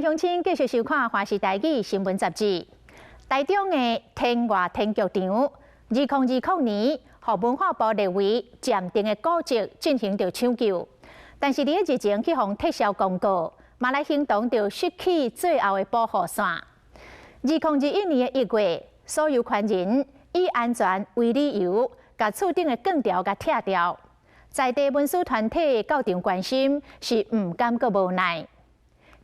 鄉親繼續收看《華視台語新聞雜誌》。台中的天外天劇場，2020年，予文化部列為暫定的古蹟進行著搶救，但是佇咧日前去予撤銷公告，嘛來形同著失去最後的保護傘。2021年的1月，所有權人以安全為理由，共厝頂的鋼條共拆掉。在地文史團體到場關心，是毋甘閣無奈。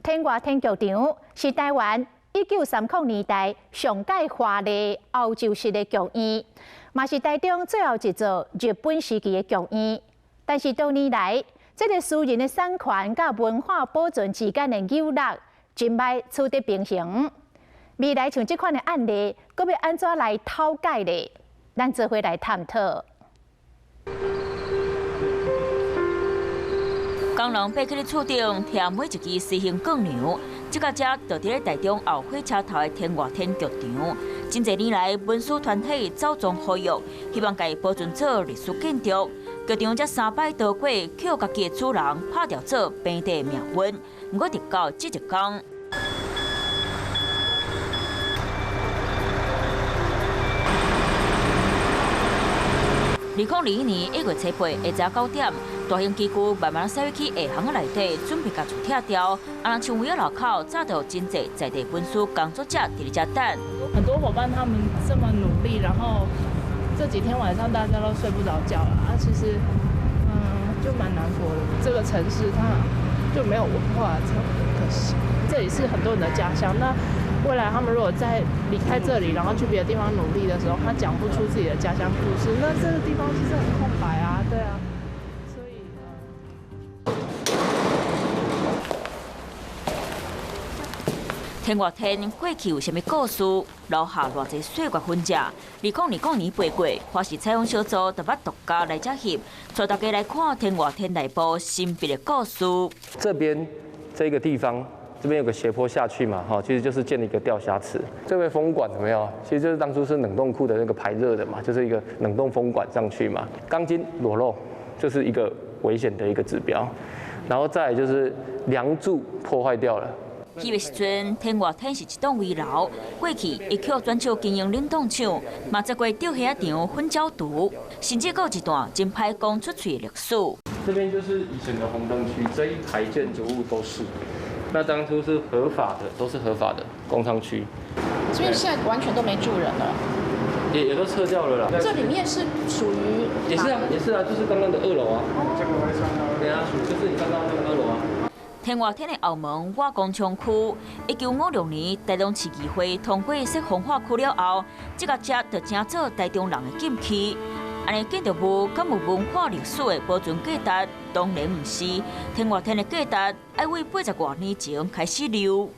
天外天劇場是台灣1930年代上蓋華麗歐洲式的劇院，嘛是台中最後一座日本時期的劇院。但是多年來，這個私人的產權佮文化保存之間的扭力，真歹取得平衡。未來像這款的案例，閣欲按怎來透解咧？咱做伙來探討。工人爬去咧厝頂，拆每一支私型鋼梁，這个遮就佇咧台中後火車頭的天外天劇場。真濟年來，文史團體走總呼籲，希望共伊保存做歷史建築。劇場這三擺多過，抾家己的主人拍掉做平地命運。毋過直到這一工。2021年1月7日下晝9點，大型機具慢慢駛去下巷仔內底，準備共厝拆掉。啊，像圍仔路口，早就有真濟在地文史工作者佇咧遮等。很多夥伴他們這麼努力，然後這幾天晚上大家都睡不着覺了啊，其實，就蠻難過的。這個城市它就沒有文化，這很可惜。這裡是很多人的家鄉，那未來他們如果再離開這裡，然後去別的地方努力的時候，他講不出自己的家鄉故事，那這個地方其實很空白啊，對啊。所以，天外天過去有啥物故事，留下偌濟歲月痕跡。2020年8月，華視採訪小組特別獨家來遮翕，帶大家來看天外天內部神秘的故事。這邊這個地方。這邊有個斜坡下去嘛，哈，其實就是建了一個釣蝦池。這邊風管有沒有？其實就是當初是冷凍庫的那個排熱的嘛，就是一個冷凍風管上去嘛。鋼筋裸露，就是一個危險的一個指標。然後再來就是梁柱破壞掉了。彼个時陣，天外天是一棟危樓，過去伊去轉手經營冷凍廠，嘛做過釣蝦場、粉鳥池，甚至閣有一段真歹講出喙的歷史。這邊就是以前的紅燈區，這一排建築物都是。那當初是合法的，都是合法的工商區。所以現在完全都沒住人了。也都撤掉了啦。這裡面是屬於？也是啊，也是啊，就是剛剛的二樓啊。這個對啊，就是你剛剛那個二樓啊。天外天的後門瓦工廠區，1956年台中市議會通過設風化區了後，這个遮就成做台中人的禁區。按呢建築物敢有文化歷史的保存價值？當然毋是。天外天的價值，愛為80外年前開始留。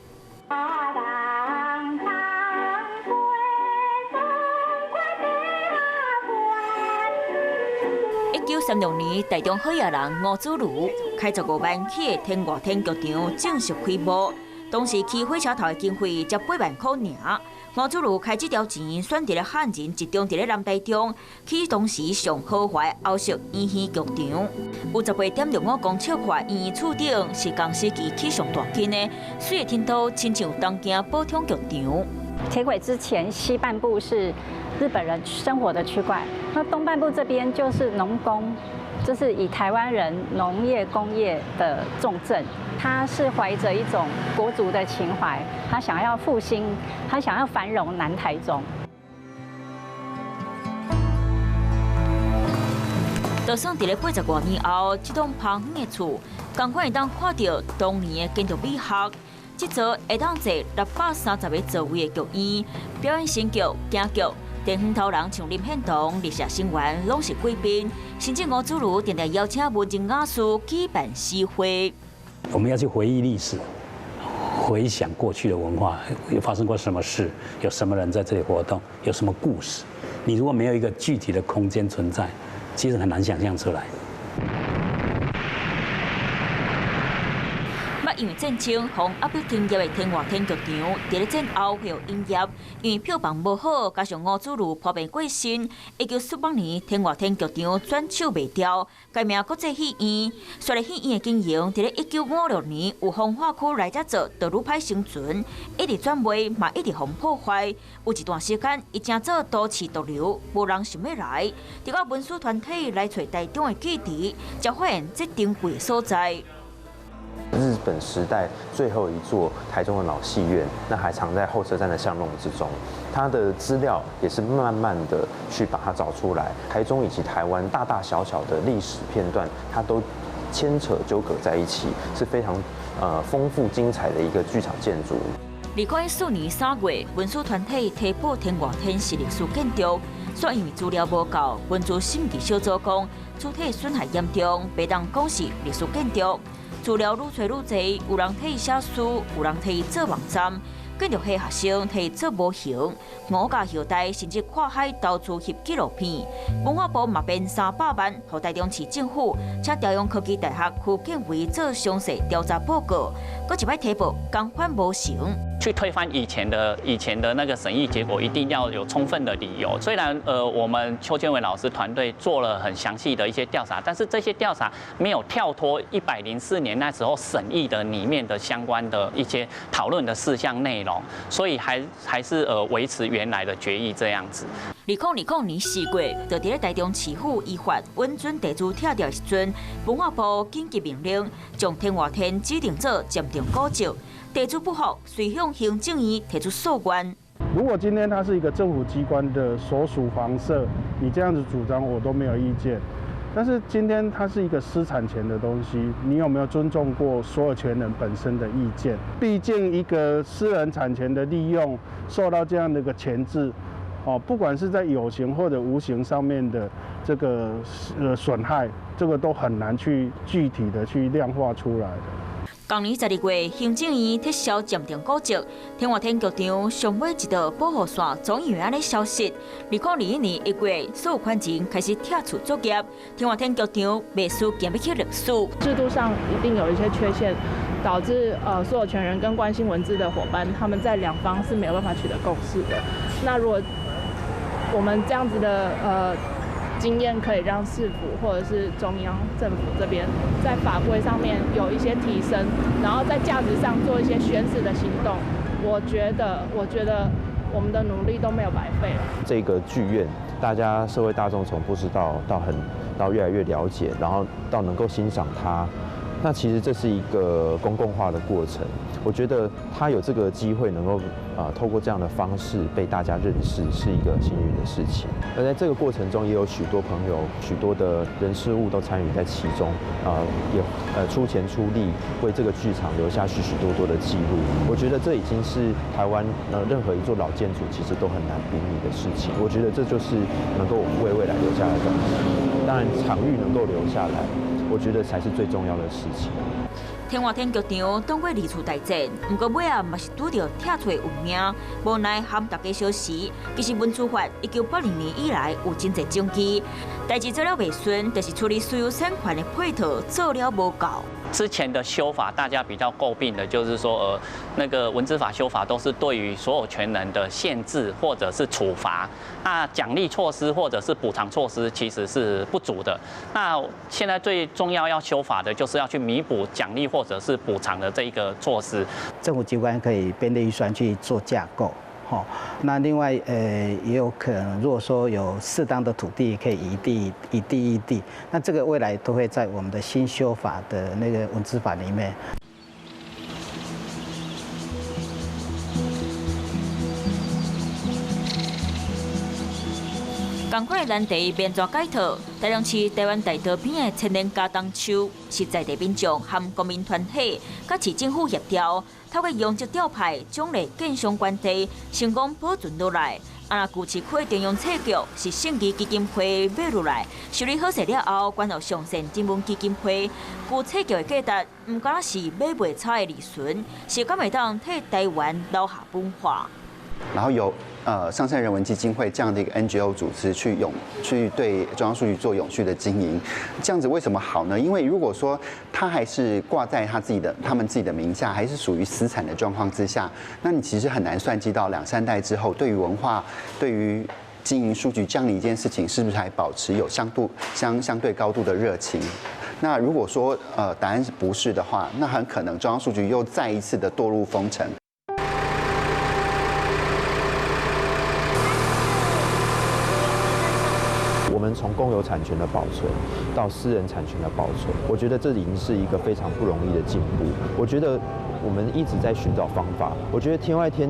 1936年，台中好野人吳子儒開15萬起的天外天劇場正式開幕。當時起火車頭的經費才8萬塊爾。吳子儒開這條錢，選佇咧漢人集中佇咧南台中，起當時上豪華的歐式圓形劇場，有18.65公尺寬圓形厝頂，是仝時期起上大間的，媠得聽親像東京普通劇場。鐵軌之前，西半部是日本人生活的區塊，那東半部這邊就是農工，就是以台灣人農業工業的重鎮。他是懷着一種國族的情懷，他想要復興，他想要繁榮南台中。就算佇咧80外年後，這棟芳遠的厝，仝款會當看著當年的建築美學。這座會當坐630個座位的劇院，表演新劇、京劇、電風頭人像林獻堂、歷史成員攏是貴賓，甚至吳子儒定定邀請文人雅士舉辦詩會。我們要去回憶歷史，回想過去的文化，有發生過什麼事，有什麼人在這裡活動，有什麼故事。你如果沒有一個具體的空間存在，其實很難想象出來。捌因為戰爭，予壓迫停業的天外天劇場，佇咧戰後恢復營業，因為票房無好，加上吳子儒破病過身，1948年天外天劇場轉手賣掉，改名國際戲院。隨著戲院的經營，佇咧1956年有風化區來遮做，就愈歹生存，一直轉賣嘛，一直予破壞。有一段時間，伊成做都市毒瘤，無人想欲來。直到文史團體來揣台中的記者，才發現這珍貴的所在。日本時代最後一座台中的老戲院，那還藏在後車站的巷弄之中。它的資料也是慢慢的去把它找出來。台中以及台灣大大小小的歷史片段，它都牽扯糾葛在一起，是非常豐富精彩的一個劇場建築。2014年3月，文史團體提報天外天是歷史建築，煞因為資料無夠，文資審議小組講主體損害嚴重，袂當講是歷史建築。資料愈揣愈濟，有人替伊寫書，有人替伊做網站，建築系學生替伊做模型，吳家後代甚至跨海投資翕紀錄片。文化部嘛編300萬，予台中市政府，請朝陽科技大學區建委做詳細調查報告，閣一擺提報，仝款無成。去推翻以前的那個審議結果，一定要有充分的理由。雖然我們邱建偉老師團隊做了很詳細的一些調查，但是這些調查沒有跳脫104年那時候審議的裡面的相關的一些討論的事項內容，所以還是維持原來的決議這樣子。2020年4月，就佇咧台中市府依法允准地主拆掉時陣，文化部緊急命令將天外天指定做暫定古蹟。地主不服，遂向行政院提出訴願。如果今天它是一個政府機關的所屬房舍，你這樣子主張我都沒有意見。但是今天它是一個私產權的東西，你有沒有尊重過所有權人本身的意見？畢竟一個私人產權的利用受到這樣的一個鉗制，哦，不管是在有形或者無形上面的這個損害，這個都很難去具體的去量化出來的。仝年12月，行政院撤銷暫定古蹟，天外天劇場上尾一道保護線總因為按呢消失。2021年1月，所有權人開始拆厝作業，天外天劇場袂輸行欲去歷史。制度上一定有一些缺陷，導致所有權人跟關心文資的夥伴，他們在兩方是沒有辦法取得共識的。那如果我們這樣子的經驗可以讓市府或者是中央政府這邊在法規上面有一些提升，然後在價值上做一些宣示的行動，我覺得我們的努力都沒有白費了。這個劇院，大家社會大眾從不知道到很到越來越了解，然後到能夠欣賞它，那其實這是一個公共化的過程。我覺得他有這個機會能夠透過這樣的方式被大家認識，是一個幸運的事情。而在這個過程中，也有許多朋友、許多的人事物都參與在其中，也出錢出力為這個劇場留下許許多多的記錄。我覺得這已經是台灣任何一座老建築其實都很難比擬的事情。我覺得這就是能夠為未來留下來的東西。當然，場域能夠留下來，我覺得才是最重要的事情。天外天劇場擋過二次大戰，毋過尾仔嘛是拄著拆厝的運命，無奈含大家相似。其實文資法1982年以來有真濟爭議，代誌做了袂順，就是處理私有產權的配套做了無夠。之前的修法，大家比較詬病的就是說，那個文資法修法都是對於所有權人的限制或者是處罰，那獎勵措施或者是補償措施其實是不足的。那現在最重要要修法的就是要去彌補獎勵或者是補償的這一個措施。政府機關可以編列預算去做架構。好，那另外也有可能，如果說有適當的土地可以移地、以地易地，那這個未來都會在我們的新修法的那個文資法裡面。仝款的難題欲按怎解套？台中市台灣大道邊的千年茄苳樹，是在地民眾和公民團體，佮市政府協調，透過容積調派、獎勵建商關係，成功保存落來。啊，舊市區的中央冊局是聖義基金會買落來，修理好勢了後，捐予上善人文基金會。舊冊局的價值，毋敢若是買賣差的利潤，是敢會當替台灣留下文化。然後由上善人文基金會這樣的一個 NGO 組織去對中央書局做永續的經營，這樣子為什麼好呢？因為如果說他還是掛在他們自己的名下，還是屬於私產的狀況之下，那你其實很難算計到兩三代之後，對於文化、對於經營書局這樣的一件事情，是不是還保持有相對高度的熱情？那如果說答案是不是的話，那很可能中央書局又再一次的墮入風塵。我們從公有產權的保存到私人產權的保存，我覺得這已經是一個非常不容易的進步。我覺得我們一直在尋找方法。我覺得天外天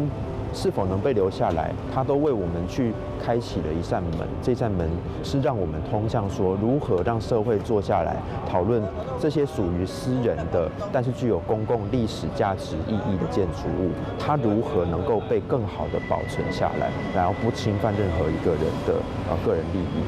是否能被留下來，它都為我們去開啟了一扇門。這扇門是讓我們通向說如何讓社會坐下來討論這些屬於私人的，但是具有公共歷史價值意義的建築物，它如何能夠被更好的保存下來，然後不侵犯任何一個人的個人利益。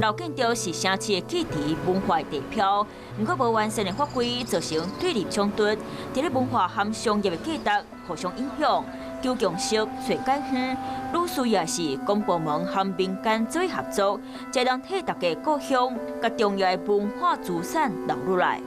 老建築是城市的基地、文化的地標，毋過無完善的法規造成對立衝突，佇咧文化和商業的價值互相影響，求共識、揣解方，愈需要是公部門和民間做合作，才能替大家故鄉佮重要的文化資產留落來。